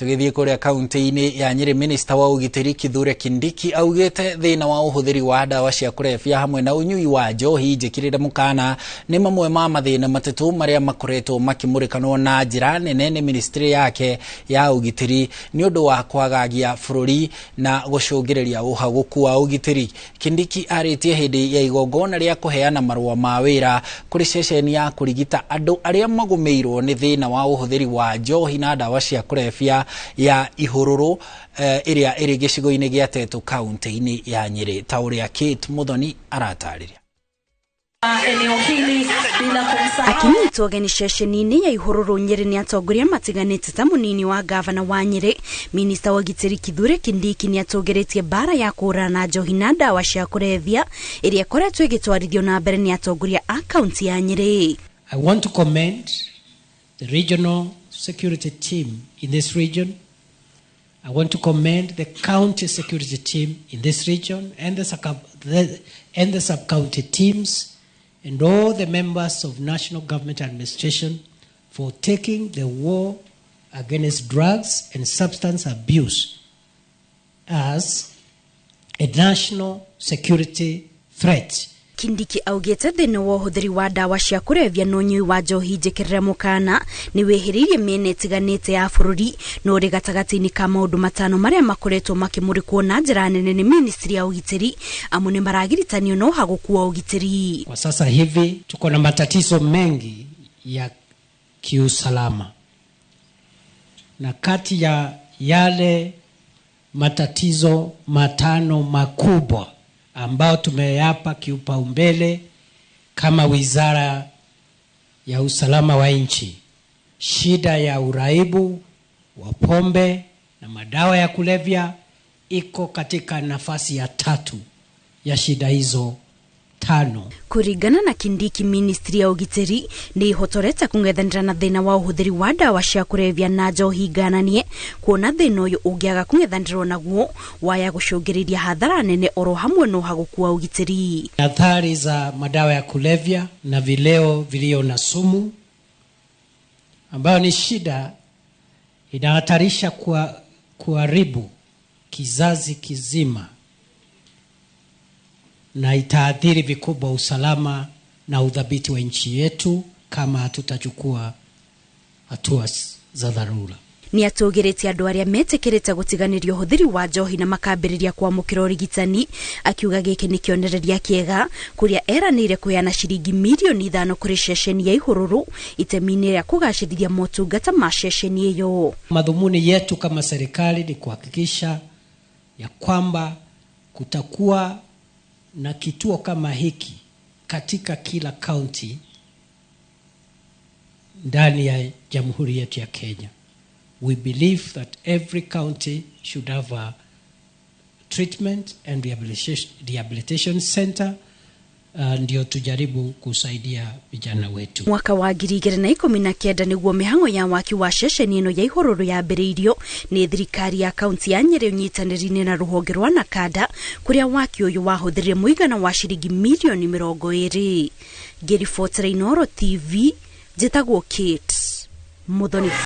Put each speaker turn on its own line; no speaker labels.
Tũgĩthiĩ kũrĩa kaunti-inĩ ya Nyĩrĩ, minista wa ũgitĩri Kithure Kindiki augĩte thĩna wa ũhũthĩri wa ndawa cia kũrebia hamwe na ũnyui wa njohi njĩkĩrĩre mũkana nĩ mamwe ma mathĩna matatũ marĩa makoretwo makĩmũrĩkanwo na njĩra nene nĩ ministry yake ya ũgitĩri nĩ ũndũ wa kwagagia bũrũri na gũcũngĩrĩria ũhagũku wa ũgitĩri. Kindiki arĩtie hĩndĩ ya igongona rĩa kũheana marũa ma wĩra kũrĩ ceceni ya kũrigita andũ arĩa magũmĩirwo nĩ thĩna wa ũhũthĩri wa njohi na ndawa cia kũrebia ya Ihũrũrũ ĩrĩa ĩrĩ gĩcigo-inĩ gĩa Tetu kaunti-inĩ ya Nyĩrĩ, ta ũrĩa Kate Muthoni aratarĩria.
Eneo hili bila kumsahau
Akinyitwo ũgeni ceceni-inĩ ya Ihũrũrũ Nyĩrĩ nĩ atongoria matiganĩte ta mũnini wa gavana wa Nyĩrĩ, minista wa ũgitĩri Kithure Kindiki nĩ atũgĩrĩtie mbara ya kũhũrana na njohi na ndawa cia kũrebia ĩrĩa ĩkoretwo ĩgĩtwarithio na mbere nĩ atongoria a kaunti ya Nyĩrĩ.
I want to commend the regional security team in this region. I want to commend the county security team in this region and the sub-county teams and all the members of national government administration for taking the war against drugs and substance abuse as a national security threat.
Kindiki augĩte thĩna wa ũhũthĩri wa ndawa cia kũrebia na ũnyui wa njohi njĩkĩrĩre mũkana nĩ wĩhĩrĩirie mĩena ĩtiganĩte ya bũrũri na ũrĩ gatagatĩ-inĩ ka maũndũ matano marĩa makoretwo makĩmũrĩkwo na njĩra nene nĩ ministry ya ũgitĩri, amu nĩ maragiritanio na ũhagũku wa ũgitĩri.
Kwa sasa hivi tuko na matatizo mengi ya kiusalama, na kati ya yale matatizo matano makubwa ambao tumeyapa kiupaumbele kama Wizara ya Usalama wa Nchi, shida ya uraibu wa pombe na madawa ya kulevya iko katika nafasi ya tatu ya shida hizo tano.
Kũringana na Kindiki, ministry ya ũgitĩri nĩ ĩhotorete kũng'ethanĩra na thĩna wa ũhũthĩri wa ndawa cia kũrebia na njohi ngananie, kuona thĩna ũyũ ũngĩaga kũng'ethanĩrwo naguo waya gũcũngĩrĩria hathara nene oro hamwe na ũhagũku wa ũgitĩri.
Athari za madawa ya kulevya na vileo vilio na sumu, ambayo ni shida inahatarisha kuharibu kizazi kizima na itaathiri vikubwa usalama na udhabiti wa nchi yetu kama hatutachukua hatua za dharura.
Nĩ atũgĩrĩtie andũ arĩa metĩkĩrĩte gũtiganĩria ũhũthĩri wa njohi na makambĩrĩria kwamũkĩra ũrigitani, akiuga gĩkĩ nĩ kĩonereria kĩega kũrĩa eranĩire kũheana ciringi mirioni 5 kũrĩ ceceni ya Ihũrũrũ itemi-inĩ rĩa kũgacĩrithia motungata ma ceceni ĩyo.
Madhumuni yetu kama serikali ni kuhakikisha ya kwamba kutakuwa na kituo kama hiki katika kila kaunti ndani ya jamhuri yetu ya Kenya. We believe that every county should have a treatment and rehabilitation center, ndio tujaribu kusaidia vijana wetu.
Mwaka wa 2019 nĩguo mĩhang'o ya waki wa ceceni ĩno ya Ihũrũrũ yambĩrĩirio nĩ thirikari ya kaunti ya Nyĩrĩ ũnyitanĩri-inĩ na rũhonge rwa Nakanda, kũrĩa waki ũyũ wahũthĩrire mũigana wa ciringi mirioni 20. Ngĩribotera Inooro TV, njĩtagwo Kate Muthoni.